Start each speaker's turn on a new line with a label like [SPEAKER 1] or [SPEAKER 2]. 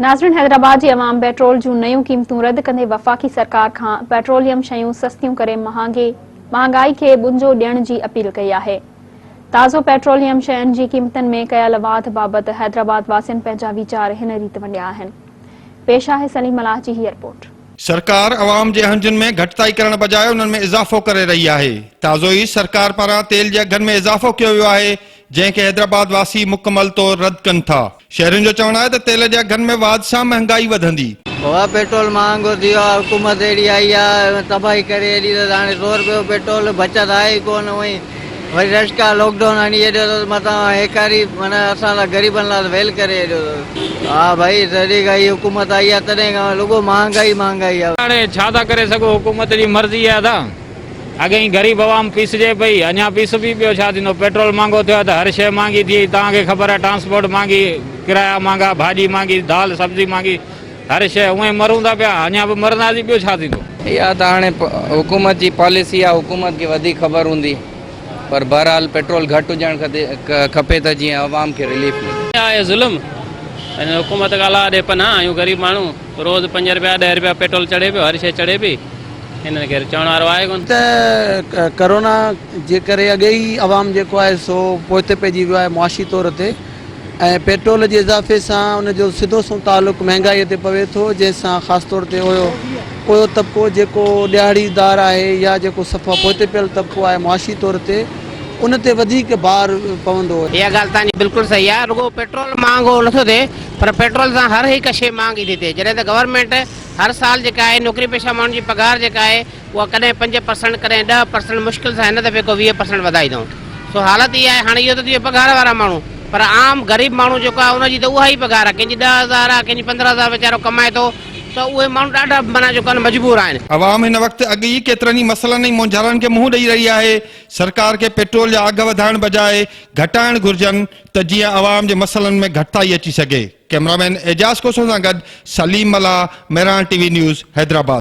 [SPEAKER 1] ناظرين حيدرآباد جي عوام پيٽرول جون نيون قيمتون رد ڪندي وفاقي سرڪار کان پيٽروليم شيون سستيون ڪري مهانگي مهانگائي کي ٻنجو ڏيڻ جي اپيل ڪئي آهي. تازو پيٽروليم شين جي قيمتن ۾ ڪيل واڌ بابت حيدرآباد واسين پنهنجا ويچار هن ريت ونڊيا آهن. پيش آهي سليم ملاح جي هيء رپورٽ.
[SPEAKER 2] سرڪار عوام جي اهنجن ۾ گهٽتائي ڪرڻ بجاء انهن ۾ اضافو ڪري رهي آهي. تازو ئي سرڪار پاران تيل جي اگهن ۾ اضافو ڪيو ويو آهي جنهن کي حيدرآباد واسي مڪمل طور رد ڪن ٿا. شهرين جو چوڻ آهي ته تيل جي اگهن ۾ واڌ سان مهنگائي وڌندي.
[SPEAKER 3] بابا پيٽرول مهانگو ٿي ويو آهي حڪومت اهڙي آئي آهي تباهي ڪري ايڏي ته هاڻي سو رپيو پيٽرول بچت آهي ئي ڪونه اونئي وري رشڪا لاڪ ڊائون هڻي ڇڏيو اٿس مٿان هيڪاري معنيٰ اسان لاء غريبن لاء ته ويل ڪري ڇڏيو اٿس ها ڀائي جڏهن کان هي حڪومت آئي آهي تڏهن کان رڳو مهانگائي مهانگائي آهي.
[SPEAKER 4] هاڻي ڇا ٿا ڪري سگهو حڪومت جي مرضي آهي ادا. اڳي ئي غريب عوام پيسجي پئي اڃا پيسبي ٻيو ڇا ٿيندو پيٽرول مھانگو ٿيو آھي ته ھر شيء مھانگي ٿي وئي توھان کي خبر آھي ٽرانسپورٽ مھانگي ڪرايا مھانگا ڀاڄي مھانگي دال سبزي مھانگي ھر شيء اونئن ئي مرون ٿا پيا اڃا به مرنداسين ٻيو ڇا ٿيندو.
[SPEAKER 5] اها ته هاڻي حڪومت جي پاليسي آهي حڪومت کي وڌيڪ خبر هوندي پر بهرحال پيٽرول گهٽ هجڻ کپي ته جيئن عوام کي رليف ملي.
[SPEAKER 6] آهي ظلم هن حڪومت کان الله ڏي پناهه آهيون غريب ماڻهو روز پنج رپيا ڏهه رپيا پيٽرول چڙهي پيو هر شيء چڙهي پئي. هنن کي چوڻ وارو آهي ڪونه.
[SPEAKER 7] ته ڪرونا جي ڪري اڳي ئي عوام جيڪو آهي سو پوئتي پئجي ويو آهي معاشي طور تي ۽ پيٽرول جي اضافي سان ان جو سڌو سنئون تعلق مهنگائي تي پوي ٿو جنهن سان خاص طور تي اهو اهو طبقو جيڪو ڏهاڙي دار آهي يا جيڪو صفا پوئتي پيل طبقو آهي معاشي طور تي ان تي وڌيڪ بار پوندو.
[SPEAKER 8] اها ڳالهه توهان جي بلڪل صحيح آهي رڳو پيٽرول مهانگو نٿو ٿئي پر پيٽرول سان هر هڪ شيء مهانگي ٿي ٿئي جڏهن ته گورنمينٽ هر سال جيڪا آهي نوڪري پيشه ماڻهن جي پگهار جيڪا آهي اها ڪڏهن 5% ڪڏهن 10% مشڪل سان هن دفعي ڪو 20% وڌائي اٿئون سو حالت اها آهي هاڻي اهو ته ٿي ويو پگهار وارا ماڻهو پر عام غريب ماڻهو جيڪو آهي ان جي ته اها ئي پگهار آهي ڪنهن جي 10,000 آهي ڪنهن جي 15,000 ويچارو ڪمائي ٿو ته اهي ماڻهو ڏاڍا معنيٰ جيڪو آهن مجبور آهن.
[SPEAKER 2] عوام هن وقت اڳ ئي ڪيترن ئي مسئلن ۽ مونجهارن کي منهن ڏئي رهي آهي، سرڪار کي پيٽرول جا اگهه وڌائڻ بجاء گهٽائڻ گهرجن ته جيئن عوام جي مسئلن ۾ گهٽتائي اچي سگهي. ڪئميرامين اعجاز کوسو سان گڏ Saleem Mallah, Mehran T V news, Hyderabad.